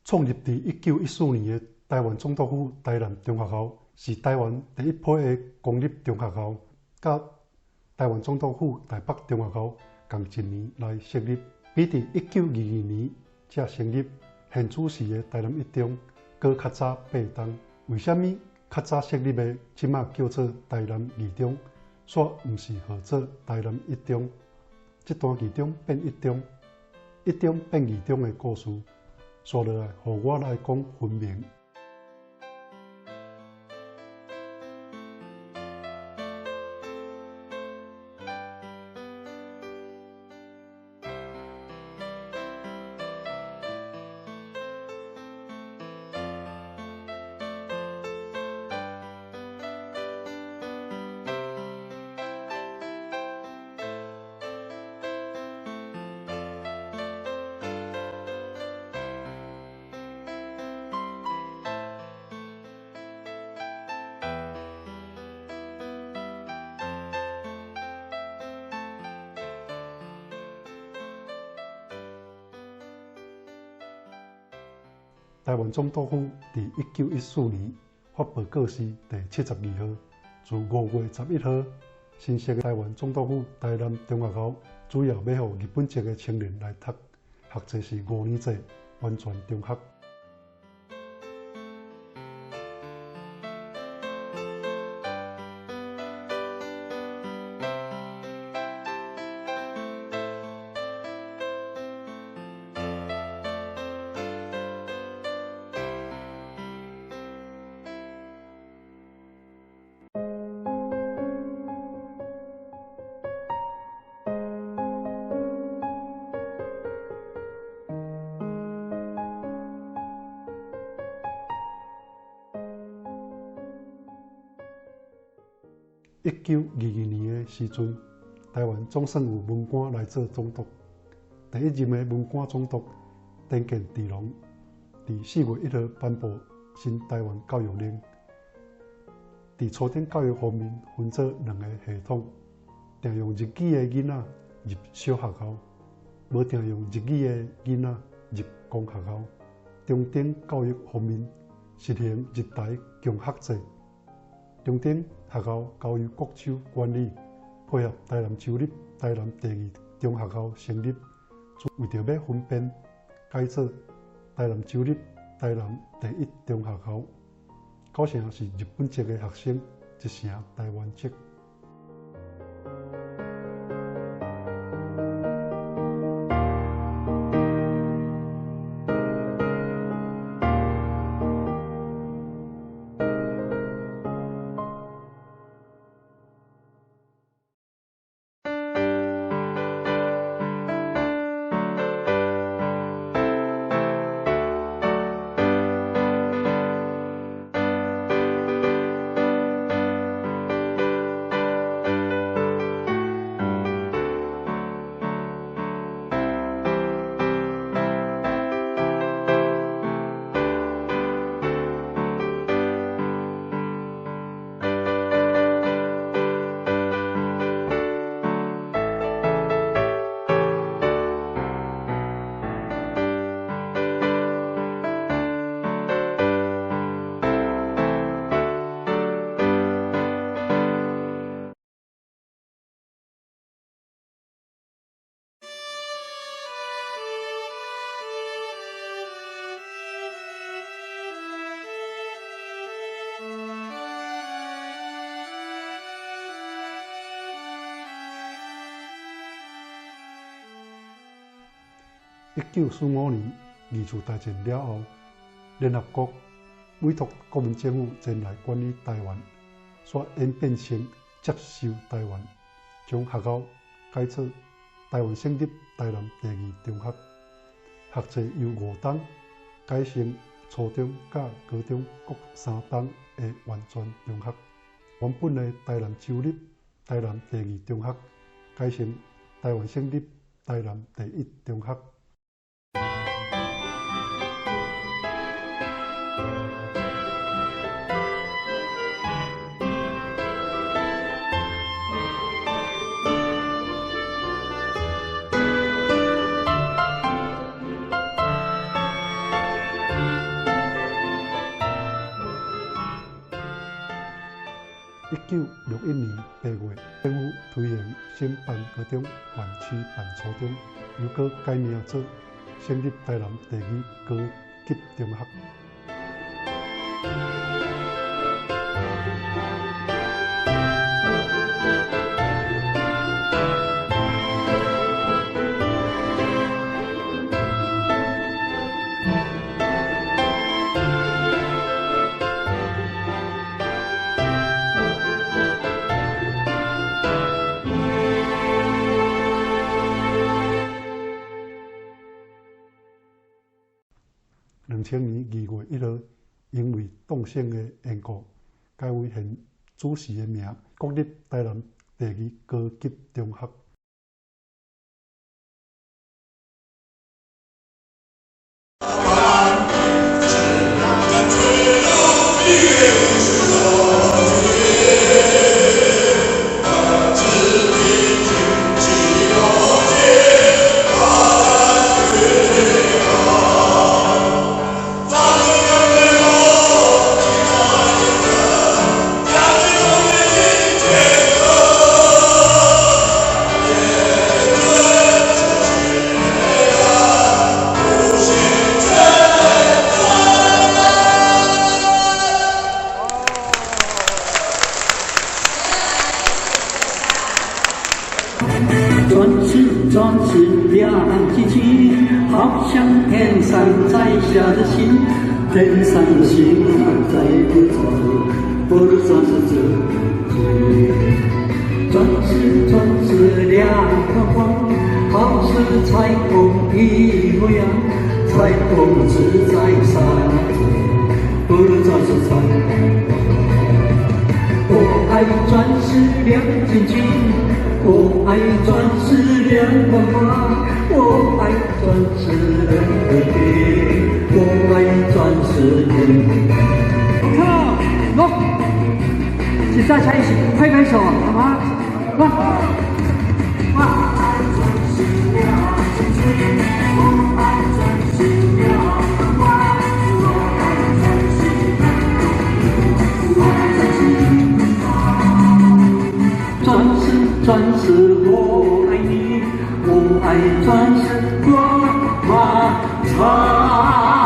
創立佇1914年的臺灣總督府臺南中學校，是臺灣第一批的公立中學校，佮臺灣總督府臺北中學校仝一年來設立，比佇1922年才成立現主時的臺南一中，閣較早八冬。為啥物較早設立的這馬叫做臺南二中，煞毋是號做臺南一中？這段二中變一中，一中變二中的故事，紲落來，予我來講分明。臺灣總督府佇1914年發布告示第72號，自5月11號新設的臺灣總督府臺南中學校，主要欲予日本籍的青年來讀，學制是五年制完全中學。1922年的時陣，臺灣總算有文官來做總督。第一任的文官總督田健治郎，佇4月1號頒布新臺灣教育令，佇初等教育方面分做兩個系統，定用日語的囡仔入小學校，無定用日語的囡仔入公學校。中等教育方面實行日台共學制。中等學校交由國手管理，配合臺南州立臺南第二中學校成立，為著欲分辨，改做臺南州立臺南第一中學校。九成是日本籍的學生，一成臺灣籍。1945年二次大戰了後，聯合國委託國民政府前來管理臺灣，煞演變成接收臺灣，將學校改做臺灣省立臺南第二中學，學制由五冬改成初中佮高中各三冬的完全中學。原本的臺南州立臺南第二中學改成臺灣省立臺南第一中學。1961年8月，政府推行省辦高中，縣市辦初中，又閣改名做省立台南第二高級中學。2000年2月1號，因為當選的緣故，改為現主席的名，國立台南第二高級中學。鑽石鑽石亮晶晶，好像天上摘下的星，天上的星啊摘不走，不如鑽石最美。鑽石鑽石亮光光，好似彩虹一模樣，彩虹只在山頭，不如鑽石燦爛。我愛鑽石亮晶晶。我愛鑽石亮光光，我愛鑽石亮晶晶，我愛鑽石亮。看，喏，請大家一起拍拍手，好嗎？來，我愛鑽石亮晶晶，我愛鑽石亮光光，我愛鑽石亮晶晶，我愛鑽石亮光。鑽石鑽石我愛你，我愛鑽石光馬燦。